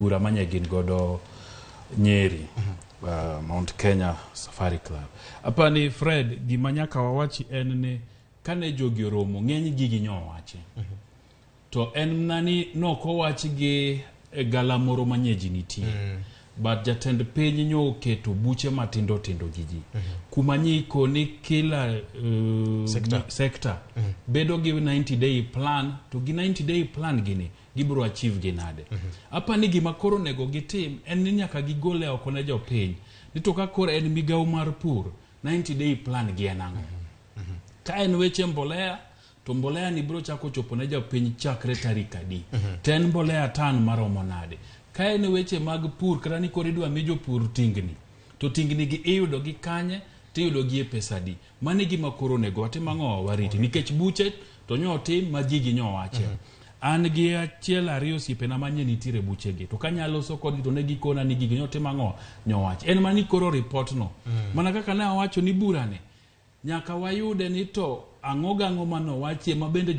Bura manye gin godo Nyeri, Mount Kenya Safari Club. Apani Fred, gima nyaka wawachi en ni kane jogi oromo, ng'eny gigi nyowachi. To en mana ni nokowachi gi e galamoro manye ji nitie. But jatend piny nyo oketo buche matindo tindo gi ji. Kuma nyiko ni kila Sector. sector bedo gi 90 day plan to gi 90 day plan gini gibiro achieve gi nade. Apa ni gima koro onego gitim en ni nyaka gigole oko ne jopiny ni to ka koro en migawo mar pur 90 day plan gi en ang'o. Ka en weche mbolea to mbolea ni biro chako chopo ne jopiny chakre tarik adi. To en mbolea tan maromo nade. Ka en weche mag pur kata ni koro idwa mi jopur tingni to tingni gi iyudo gi kanye tiyudo gi e pesa adi. Mano e gima koro onego watim ang'o wariti nikech buche to nyo otim ma gigi nyo wache. An gi achiel ariyo osiepena manye nitiere buchegi to kanya loso kodgi to ne gikona ni gigi nyo tim ang'o nyo wach. En mana ni koro report no. Mana kaka ne awacho ni burani nyaka wayude ni to ang'o gang'o manowachie ma bende